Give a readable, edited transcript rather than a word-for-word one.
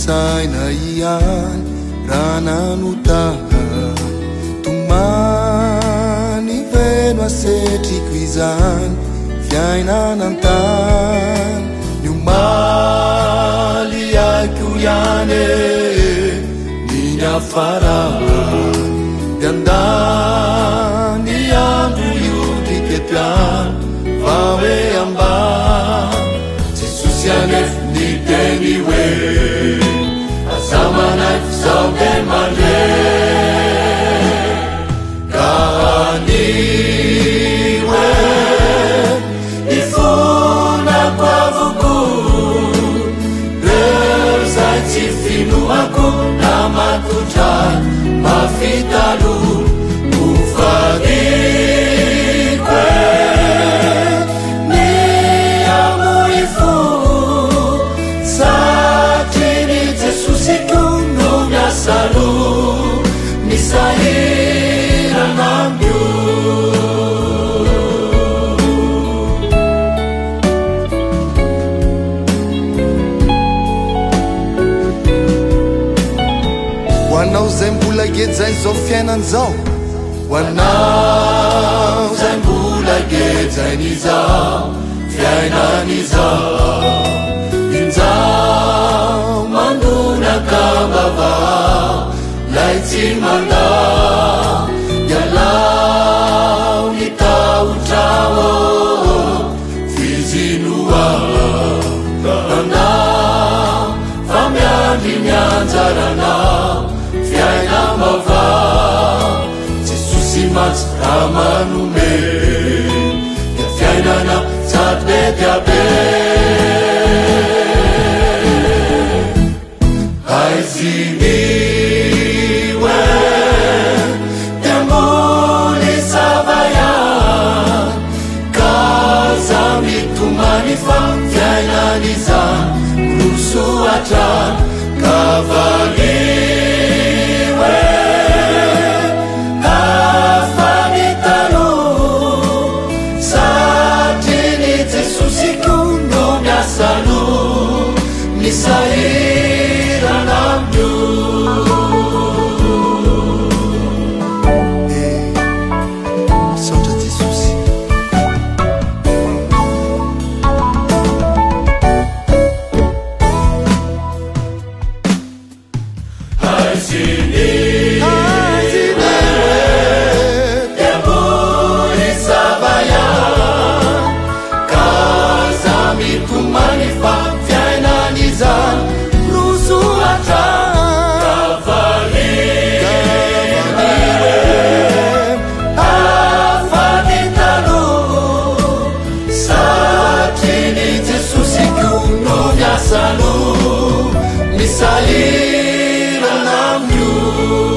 saina ihany raha nanota. Tomany ve no asetriko izany fiainana an-tany? Ny omaly haiko ihany e, ny niafarana dia andany andro hiodrika eto ihany fa hoe ambany. Jesosy anefa niteny hoe aza manaiky f'zaho dia mandre. Ka anio e, ifonako avokoa reo izay tsy finoako na matotra mafy taloha. Hofadiko e, ny hamoy fo, satria ny Jesosiko no miasa aloha, ny sahirana amiko. Ho anao izay mbola gejain'izao fiainana izao, ho anao izay mbola gejain'izao fiainana izao, injao mandonaka am-bava lay tsy mandà, ialao ny tahotra ô, fizinoa mandà fa miandry ny anjaranao fiainam-baovao. Jesosy mantsy raha manome dia fiainana sady be dia be. Aiziny hoe dia mbola sava ihany, ka aza mitomany fa fiainana izany miroso hatrany. Ka valio hoe hafa ny taloha, satria ny Jesosiko no miasa aloha, ny sahirana amiko. Misaotra Jesosy. Misahirana amiko.